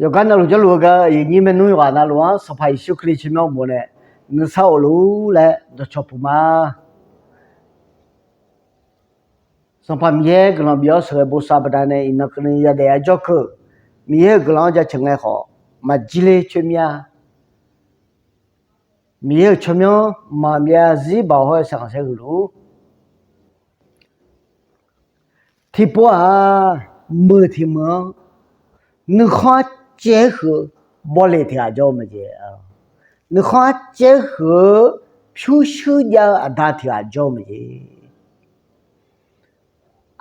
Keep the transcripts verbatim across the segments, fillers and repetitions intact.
Yawqgar navluf jawrluf-eu gar-eu aqyuif aqnyir maernmr yawqghaq navluf-anr Sanqpaq Yeqsur Kali tsawrmyanr bof nae nuisar of luf-ur laer dawqcawq puq ma. Sanqpaq Miqyaer guiqlanq bif-awr sheuqghae bosav baqdanae iqnan keuvni yadaef-aer jawr keuv. Miqyaer-euq guiqlanq-anr jaceuq ngae khawf maqjir ler coer mir-a. Miqyaer-euq tsawrmyanr maqbyav zarzir baoq hawr-eu saeqkhanq saer huiq luf-ur. Tiqpov-aq, meuq tiq meuq-anr nuikhanr caev-aer huiq-eu bawleq tiq ghaq jawr-eu mae jeq. Nuikhanr caev-aer huiq-eu pyurshuir jav-eu aqda tiq ghaq jawr-eu mae jeq.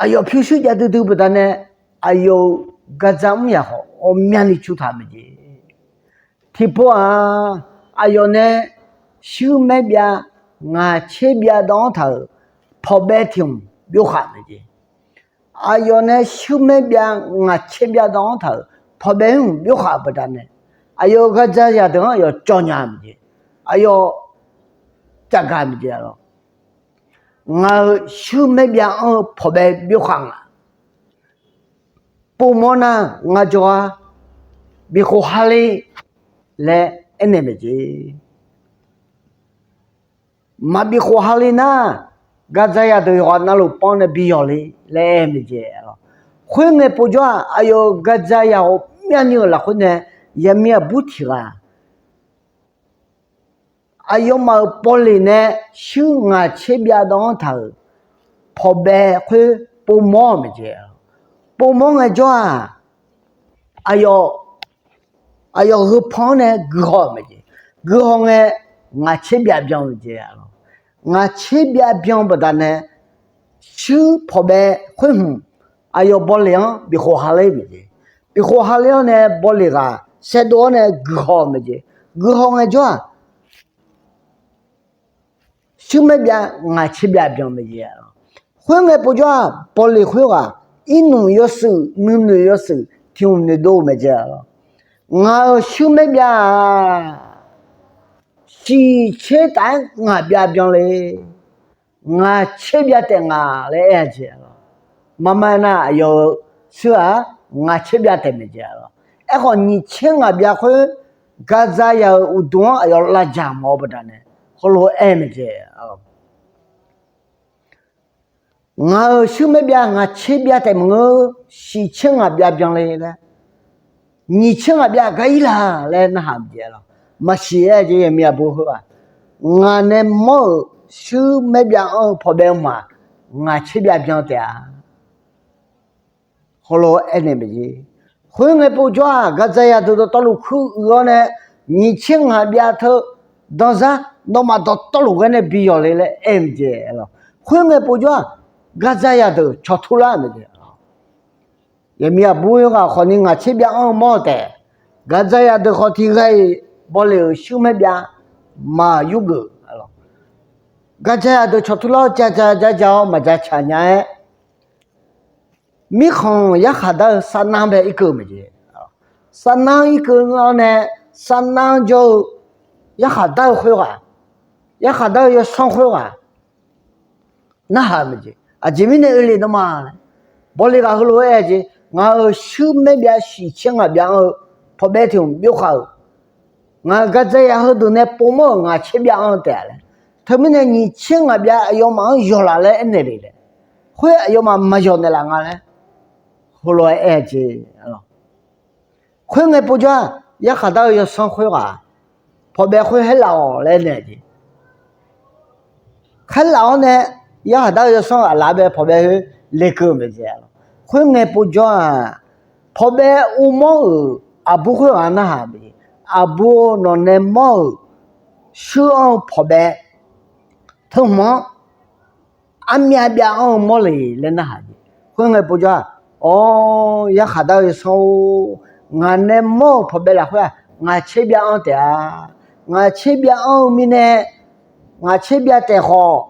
Aqyawf pyurshuir jav duidui baqdanae aqyawf-euq gardzaq mr yaq khawf ghawqmyani cutaq mae jeq. Tiqpov-aq, aqyawf nae shuir maer byav ngaq tser byav dawv-anr taq-euq pawqbae tiq hmq byov khaq mae jeq. Aqyawf nae shuir maer byav ngaq tser byav dawv-anr taq-euq pawqbae hmq byov khaq-eu baqdanae, aqyawf-euq gardzaq yadeuq-anr aqyawf cawv nya mae jeq. Aqyawf cavgaq mae jeq-a lawr. Ngaq-euq shuir maer byav anr-eu pawqbae byov khaq nga. Povmawr nar ngar jawrgar bikhof ha le laer aernaeq mae jeq. Maqbif khof ha le nar, gardzaq yadeuq yawqghaq navluf panr nae bi yawq le laer aer mae jeq. Khoerngae povjawr-aq, aqyawf-euq gardzaq yaq ghawqmyani-euq lafkhoer nae yaqmiq aqbur tiq ghaq aqyawfmaf-euq pawleq nae shuir ngaq tser byav dawv-anr taq-euq pawqbae khoer povmawr-euq mae jeq. Povmawr ngaejawr-aq, aqyawf, aqyawf gheupan-anr nae guiqhaw-euq mae jeq. Guiqhaw ngae ngaq tser byav byan-eu mae jeq. Ngaq tser byav byan baqdanae shuir pawqbae khoer hmq aqyawf bawleq-anr bikhof ha ler mae jeq. Bikhof ha ler-awr nae bawleq ghaq saevdov-awr nae guiqhaw-euq mae jeq. Guiqhaw ngaejawr-aq, shuir maer byav ngaq tser byav byan mae jeq. Khoerngae povjawr-aq, bawleq khoerghaq irnmq yawshuif nuinoeq yawshuif tiq hmq noeqdov-eu mae jeq. Ngaq-euq shuir maer byav-aq, shiq tser taf-aer ngaq byav byan le. Ngaq tser byav taef nga laer aer-a jeq. Marmar aernar, aqyawf-euq shuir-aq, ngaq tser byav taef mae jeq. Aerkhawf, nyiq tser ngaq byav khoer gardzaq yaq-euq uqduq-anr aqyawf lavdzaq mawf-eu baqdanae heulof-aer aer mae jeq. Ngaq-euq shuir maer byav ngaq tser byav taef maqngeur, shiq tser ngaq byav byan le laer, nyiq tser ngaq byav gar ir la laer narhaq mae jeq. Maqsiq-aer jeq, yaqmiq aqbur khoerghaq, ngaq nae mawr-euq shuir maer byav anr-eu pawqbae hmq-aq, ngaq tser byav byan taef-a. Heulof-aer aernaeq mae jeq. Khoerngae povjawr-aq, gardzaq yaq deuq dawqtawvluf kuir uiq-awr nae, nyiq tser ngaq byav teu danzar nawmaf dawqtawvluf ghae nae bi yawq le laer aer mae jeq. Khoerngae povjawr-aq, gardzaq yaq deuq cawqtur lar mae jeq. Yaqmiq aqbur khoerghaq khawfni ngaq tser byav anr-eu mawr-eu taef, gardzaq yaq deuq khawf tiq ghaq-iq bawleq-euq shuir maer byav maqyur geuf. Gardzaq yaq deuq cawqtur lar-awr ja ja ja ja-awr maqja caq nya-aer, mirkhanq yarkhaq dar-eu sarnar bae irkeuv-eu mae jeq. Sarnar irkeuv-awr nae, sarnar jawr-eu yarkhaq dar-eu khoerghaq, yarkhaq dar-eu yawsanr khoerghaq narhaq-eu mae jeq. Aqjeq mirnae oe le nawmaf laer, bawleq ghaq heulof-aer aer-eu jeq, ngaq-euq shuir maer byav shiq tser ngaq byav anr-eu pawqbae tiq hmq byov khaq-euq, ngaq-euq gardzaq yaq heudeuq nae povmawr-euq ngaq tser byav anr-eu taef-a laer. Teumirnae nyiq tser ngaq byav aqyawfmaf-anr yawq laf laer aernaeq le laer, khoer aqyawfmaf maqyawq naeqlaf nga laer heulof-aer aer-eu jeq. Khoerngae povjawr-aq, yarkhaq dar-eu yawsanr khoerghaq pawqbae khoer haerlaf-awq laer aernaeq jeq. Khaerlaf-awr nae, yarkhaq dar-eu yawsanr aqlaf bae pawqbae khoer lekeuv-eu mae jeq. Khoerngae povjawr-aq, pawqbae uvmawr-euq aqbur khoerghaq narhaq mae jeq. Aqbur-or, nawqnae mawr-euq shuir anr-eu pawqbae teu hmq-anr armyav byav anr-eu mawr le laer narhaq jeq. Khoerngae povjawr-aq, awr, yarkhaq dar-eu yawsanr-or, ngaq nae mawr-euq pawqbae lafkhoer-aq, ngaq tser byav anr taef-a. Ngaq tser byav anr-eu mirnae, ngaq tser byav taef khawf,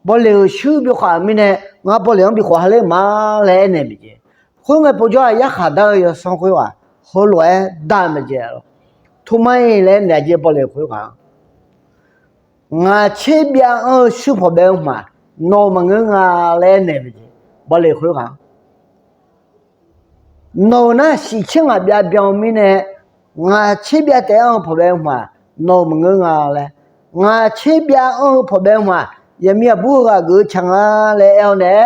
bawleq-euq shuir byov khaq-euq mirnae, ngar bawleq-anr bikhof ha ler ma laer aernaeq mae jeq. Khoerngae povjawr-aq, yarkhaq dar-eu yawsanr khoerghaq heulof-aer dar-eu mae jeq. Tuma-iq laer naeq jeq, bawleq khoerghaq-anr, ngaq tser byav anr-eu shuir pawqbae-eu hmq-aq, nawq maqngeur nga laer aernaeq mae jeq. Bawleq khoerghaq-anr Nawq-euq nar shiqtser ngaq byav byan-eu mirnae, ngaq tser byav taef-aer anr-eu pawqbae hmq-aq, nawq-euq maqngeur nga laer, ngaq tser byav anr-eu pawqbae hmq-aq, yaqmiq aqbur heughaq geuf-eu tsaq nga laer aer-awr nae,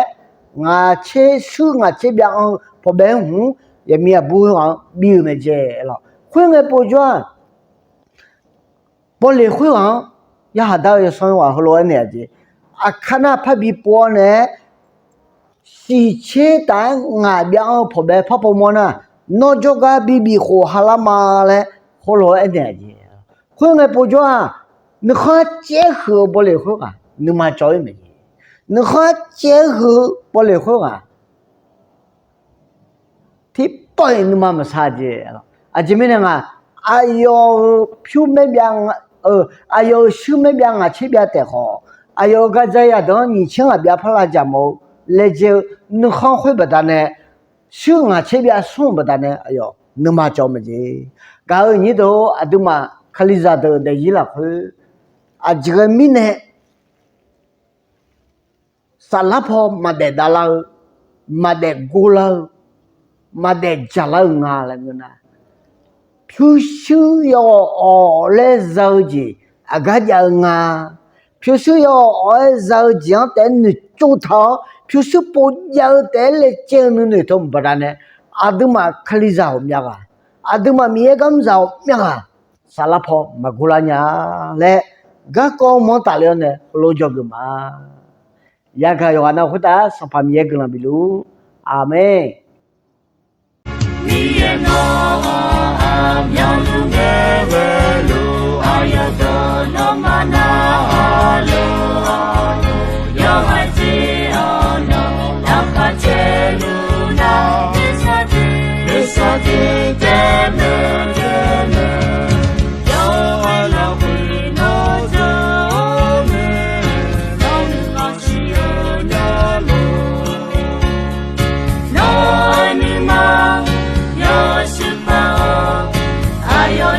ngaq tser shuir ngaq tser byav anr-eu pawqbae hmq-mr, yaqmiq aqbur heughaq-anr bi-eu mae jeq lawq. Khoerngae povjawr-aq, bawleq khoerghaq-anr yarhaq dar-eu yawsanr ghaq heulof-aer naeq-a jeq, aqkar nar parbi pov-awr nae-aer, shiqtser taf-aer ngaq byav anr-eu pawqbae par pov mawr nar, nawr jawrgar bibif khof ha lar ma laer heulof-aer naeq-a jeq. Khoerngae povjawr-aq, nuikhanr caev huiq-eu bawleq khoerghaq nuima cawv-ir mae jeq. Nuikhanr caev huiq-eu bawleq khoerghaq tiqpawf-iq nuima maqsar jeq. Aqjeq mirnae nga, aqyawf-euq pyur maer byav, aqyawf-euq shuir maer byav ngaq tser byav taef khawf, aqyawf-euq gardzaq yadeuq-anr nyiq tser ngaq byav par lavdzaq mawf-eu laejae-eu nuikhanr khoer baqdanae, shuir ngaq tser byav smr-euq baqdanae aqyawf nuima cawv mae jeq. Gaq-euq nyir deuq-or, aqduimaf kalizaq deuq daefzir lafkhoer aqjeq ghae mirnae saflar paw maqdaef davlar-eu, maqdaef gorlar-eu, maqdaef jaqlar-eu nga laer ngeur nar, pyurshuir yawawf awq laer za-eu jeq aqgar jav-eu nga. Pyurshuir yawawf awq-aer za-eu jeq-anr taef-aer noeqtsov taq-awr, pyurshuir pov jav-eu taef-aer laejae-eu nuinoeq teu baqdanae, aqduimaf kalizaq ghawqmya ghaq, aqduimaf Miqyaer garmr zaq ghawqmya ghaq, saflar paw maqgor lar nya laer, garkawv mawr tafler-awr nae heulof jawrgeuf ma. Yagaq yawqghaq nav khoertav Sanqpaq Miqyaer guiqlanq bifluf-ur. Aqmeq. Miqyaer nawq-anr aqmyanluf ngae ghaeluf, aqyawf dawq nawmaf narhaq luf-awr, yawqghaq jeq-anr nawq laqkhaq caevluf nar, nuisar jeq nuisar jeq taef maeq taef maeq, yawqghaq lafkhoer nawr jawr-awr mae, nawr nuikhanr shir-eu nya lor. Nawq-euq nuima yawshuif paq-awr, aqyawf